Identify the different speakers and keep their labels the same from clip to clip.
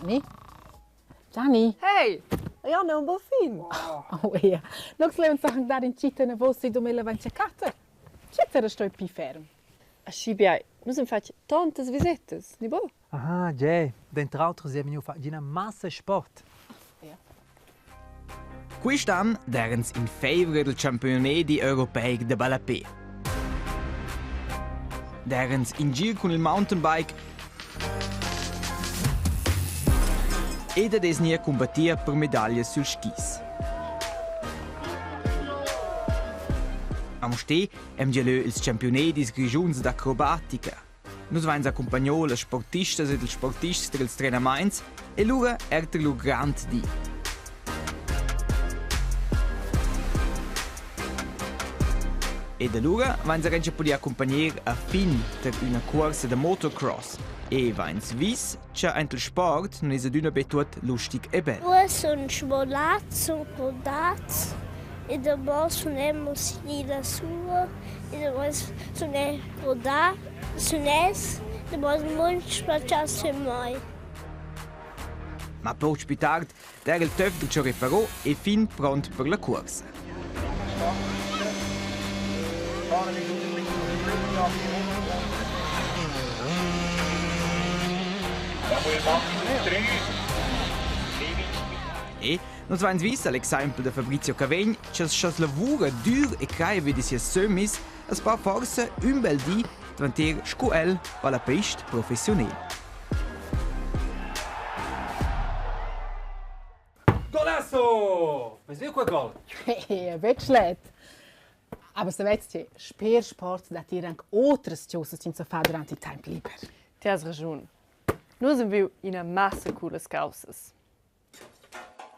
Speaker 1: Gianni? Gianni?
Speaker 2: Hey! Ja, un bel fin.
Speaker 1: Oh, ja. Nus levan sachen dar in gita enavos si 2024. Tge era stoi pli ferm?
Speaker 2: Aschi bien. Nus hem fatg tontas visetas, ni bo?
Speaker 3: Aha, tgei, denter auter ei vegniu fatg ina massa sport.
Speaker 4: Quist'an d'eirans in favrer dal champiunadi europeic da ballapè. D'eirans in gir cun il mountainbike ed ad es gnir cumbattia per medaglias süls skis. A Mustér hem già lö ils champiunedis grischuns d'acrobatica. Nus vains accumpagno las sportistas ed ils sportists tra ils trenamaints e lura eir tar lur grand di. Ed alura vains arrandscha pudì accumpagner a fin tar üna cuorsa da motocross e vains vis cha aint il sport nun es adüna be tuot lustig e bel.
Speaker 5: Io sun svolats, sun crodats e dopo sun emos ì da sua e dopo sun crodà sun es dopo molt spatschà sün mai.
Speaker 4: Ma poch più tard d'eira il töf del reparò e fin pront per la cuorsa. E nus vains vis al exaimpel da Fabrizio Cavegn cha scha's lavura dür e craja vi da sias sömmis, as po forsa ün bel di dvanter scu el ballapist professiunel.
Speaker 3: Golasso! Ves viu quei gol?
Speaker 1: Betg schlet. Aber savez ti, sper sport dat ir anc otras chosas ch'ins sa far durant il temp liber.
Speaker 2: Ti has raschun. Nus haben viu ina massa coolas caussas.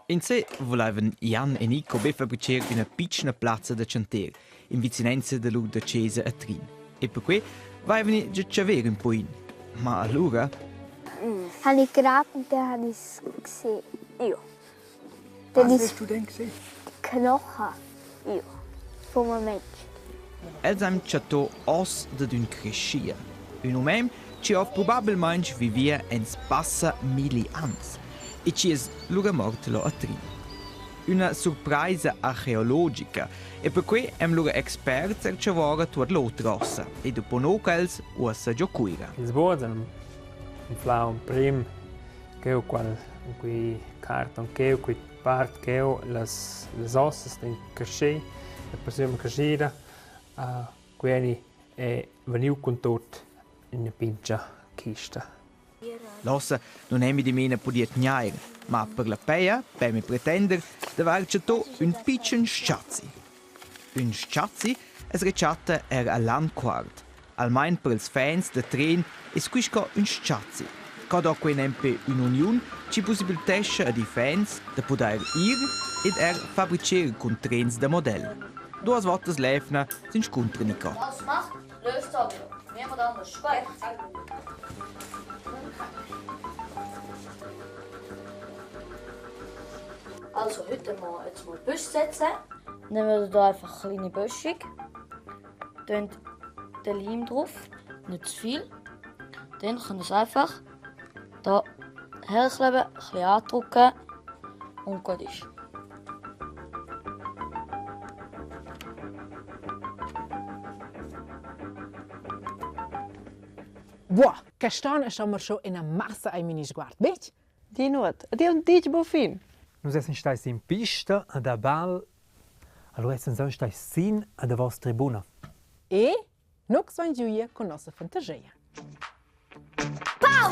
Speaker 4: Insè vulaivan Jan e Nico be fabricher üna pitschna plazza da chanter in vicinanza da lur dachesa a Trin. E perquai vaivani già chaver ün poin. Ma alura
Speaker 5: Habe ich geraten und dann habe ich es gesehen. Ja. Dann
Speaker 3: Was
Speaker 5: ist
Speaker 3: hast du denn gesehen?
Speaker 5: Knochen. Ja. Vom Mensch.
Speaker 4: Els han chattò oss dad ün creschia. Ün umain chi ho prubabelmaing vivia ens passa milli ans e chi es lura mort lo a Trin. Üna surpraisa archeologica e perquai hem lura experts er chavora tuot l'otra ossa e dopo no ch'els uossa giò Cuira.
Speaker 6: Ils buobs han anflau emprim cheu qual quei carton cheu, quei part cheu, las las ossas d'in crescher, la proxima creschida. Quei è vegniu cun tut ina pintga chista.
Speaker 4: L'ossa nun hemi dimena pudieu tgnair, ma per la peja pemi pretender d'avair chattò ün pitschen s-chazzi. Ün s-chazzi as rechatta eir a Landquart. Almain per ils fans da tren es quist co ün s-chazzi. Co do que nempe ün'uniun chi pussibiltescha ad i fans da pudair ir ed eir fabricher cun trens da model. Duos voutas l'eivna s'inscuntra Nico.
Speaker 7: Was macht, löst aber. Niemand anders. Also heute mal jetzt mal Büsch setzen. Dann wir da einfach eine kleine Böschung. Dann den Leim drauf, nicht zu viel. Dann können wir es einfach da herkleben, ein bisschen andrücken und gut ist.
Speaker 1: Boah, quest'anno siamo schon ina massa ai mini sguard, betg?
Speaker 2: Di nuot. Ed eu ditg bu fin.
Speaker 3: Nus essan stai sin pista a da bal, allura essan nus stai sin a davos tribuna.
Speaker 1: E nus vain giuia con nossa fantasia.
Speaker 5: Pau!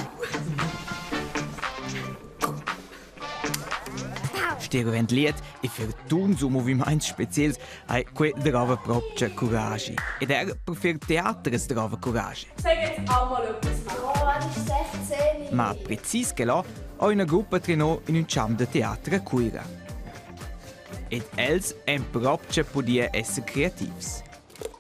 Speaker 4: Steva liet e fertun su movimaints speciels hai que drova propcha curagi. Ed er per fer teater es drova curagi.
Speaker 8: Sag jetzt auch mal etwas.
Speaker 7: Oh, er ist 16.
Speaker 4: Ma precis che là ho üna gruppa trenò in ün champ da teater a Cuira. Ed els han propcha pudia esser creativs.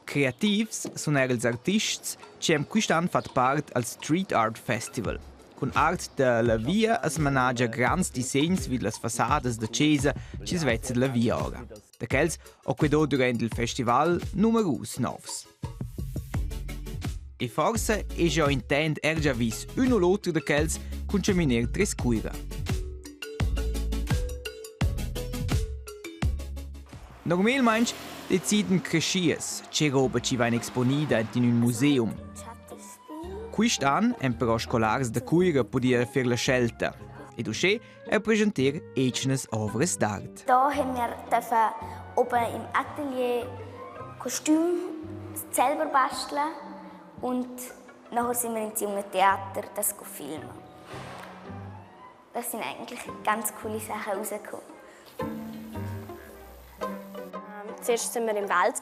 Speaker 4: Creativs sun eir ils artists chi han quist'an fat part al Street Art Festival. Cun art da la via as managia grands disegns vid las fassadas da chesa chi's vezza da la via ora. Da quels ho que do durant il festival numerus novs. E forsa es già intent er già vis ün u l'oter da quels cun chaminer tres Cuira. Normalmaing deciden creschias che roba chi vain exponida in ün museum. Quist an han però scolars da Cuira pudieu fer la scelta ed uschè er presenter etschnas ovras d'art.
Speaker 5: Da haben wir dürfen oben im Atelier Kostüm selber basteln und nachher sind wir ins junge Theater das filmen. Das sind eigentlich ganz coole Sachen rausgekommen.
Speaker 8: Zuerst waren wir im Wald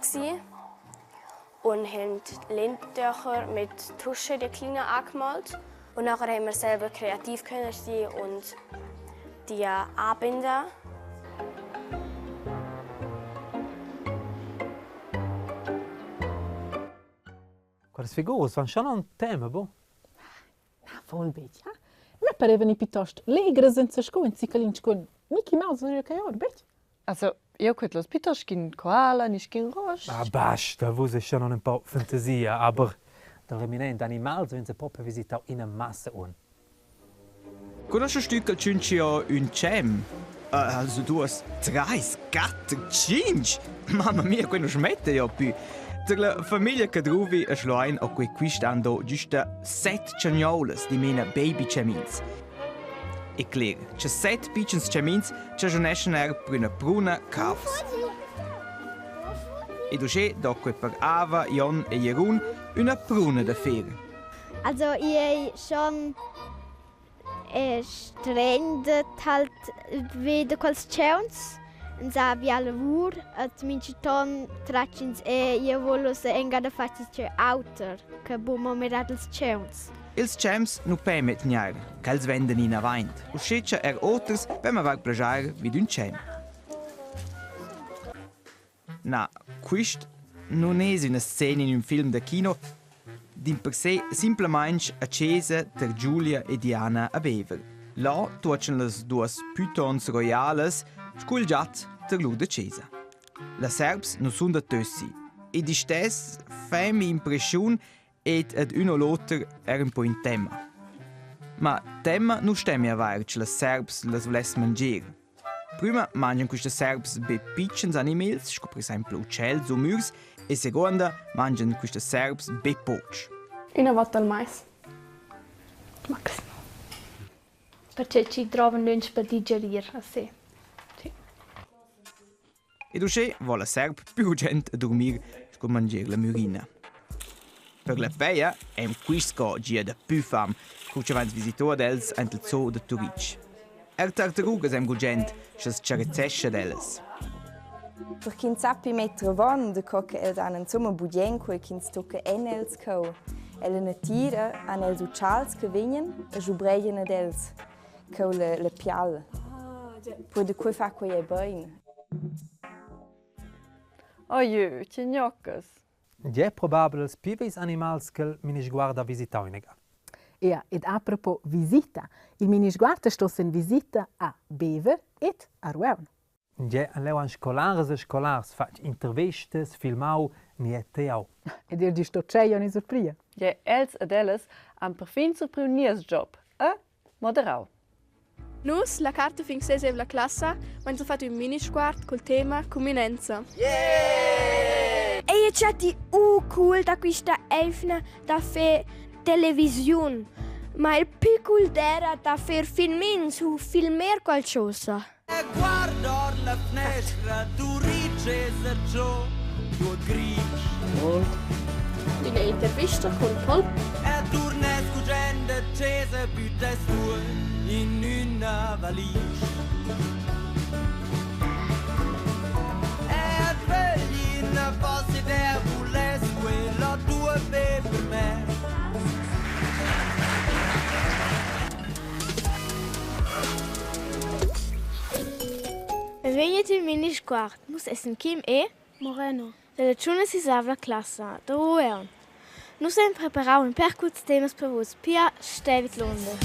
Speaker 8: und haben Lehntücher mit Tusche, die kleinen, angemalt. Und nachher haben wir selber kreativ können sein und die anbinden.
Speaker 3: Quelles figuras van schon un tema, bo.
Speaker 1: Na, voll betg, ja. Me parevani piuttosto legras en sco in cicalin con Mickey Mouse o che or, betg?
Speaker 2: Also, io quet piuttosto ch'in koala, nicht ch'in rosch.
Speaker 3: Ah, basta, vus è schon un po' fantasia, aber dal reminent animals wenn se proprio visitau in massa un.
Speaker 4: Conosce tu che tschünschi ün cem? Also duas, treis, quatter, tschinch! Mamma mia, quei non smette ja più. Per la famiglia Cadruvi a Schluein ho quei quist'an do giusta set chagnolas di mena baby chamins. E cler, che set pitschens chamins chaschuneschan er per üna pruna caos. Ed uschè do quei per Ava, Jon e Jeroen üna pruna da fer.
Speaker 5: Also ich schon strendet halt wieder quels tscheuns. Ins ha bia lavur, et mintgaton tratg'ins e jeu vul ussa enga da far tgei auter che buc mo mirar ils tscheuns.
Speaker 4: Ils champs nu pem tgnair, ch'els vendan inavant, uschè cha er oters pem avair plaschair vi d'ün champ. Na, quist nun es üna scena in ün film da kino, dimpersè simplamaing a chesa tar Giulia e Diana a Bever. Là tuochan las duos pythons roialas scu il giat tar lur da chesa. Las serps nu sun da tössi ed istess fa mi impreschiun ed ad ün o l'oter er ün po in temma. Ma temma nu stemmi avair che las serps las vuless mangier. Prüma mangian quistas serps be pitschens animals, sco per exaimpel utschels o mürs, e seguonda mangian quistas serps be poch.
Speaker 9: Üna vota al mais. Maximo.
Speaker 10: Perche chi drovan lönch per digerir a se. Sì.
Speaker 4: Ed uschè vo la serp plü gugent a durmir sco mangier la mürina. Per la peia è quist co gia da pü fam, cu cha vains visito ad els aint il zoo da Turitg. Er tartarugas am gugent, scha's charezzescha ad ellas.
Speaker 11: Per ch'ins sappi metter avon daco che els han insumma bugen quei ch'ins tocca en els cheu. Ella natira han els utschals che vegnan e schubregian ad els cheu la, la pial. Poi da quei fa quei ei bein.
Speaker 2: Oh jö, che gnoccas.
Speaker 3: Ed è probabel els pli vegls animals ch'el Minisguard ha visitau inaga.
Speaker 1: Ja, ed apropos visita. Il Minisguard sto sen visita a Bever ed a Rueun.
Speaker 3: Gie, leu han scolaras e scolars fatg intervistas, filmau ni teau.
Speaker 1: Ed ir giusto tschei on surpria.
Speaker 2: Ja, els ed ellas han perfin surpriu nies job, eh? Moderau.
Speaker 9: Nus, la quarta fin sesevla classa, vain fat ün minisguard cul tema cuminenza.
Speaker 5: Ei chatti u cool da quista eivna da fer televisiun, ma il più cool d'era da fer filmins u filmer qualchosa.
Speaker 12: Guardar la fnestra, tu ricesa giò, tuot grigl.
Speaker 9: Üna intervista cun Paul.
Speaker 12: E turnes gugent a chesa, büttes tuot in üna valisch. E sveglina fossi der vuless quella tua be per me.
Speaker 5: Vegnit il Minisguard, nus essan Kim e Moreno dalla tschuna sisavla classa da Rueun. Nus havein preparau in pèr cuorts temas per vus, pia stei vidlunder.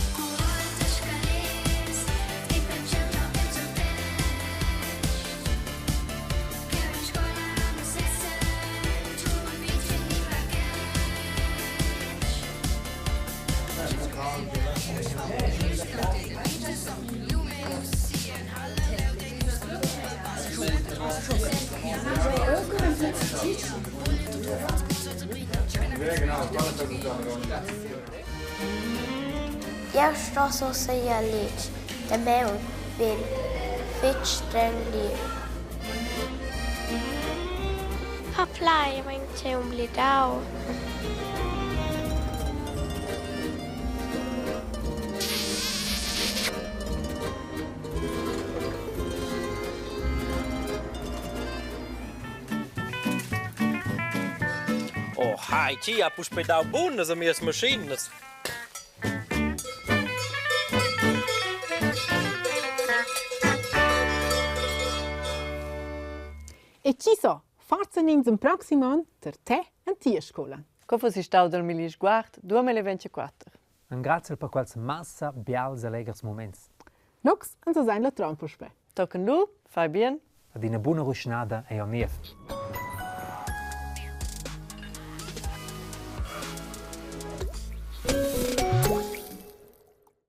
Speaker 5: Jeu stoss ussa ir a letg, damaun vegn fetg stengli. Hoppla, jeu vegn cheu emblidau.
Speaker 13: Oh hai, chi ha puspei dau bunas a mias maschinas?
Speaker 1: E chi so, forsa ins in proxim on ter te en tia scola.
Speaker 2: Co fossi stau dal milli sguard 2024?
Speaker 3: Engraziel per quels massa bials e leghers muments.
Speaker 1: Nux ans sein la tron puspè.
Speaker 2: Tochen lu, fai bien.
Speaker 3: Ad ina buna ruschnada ei niev.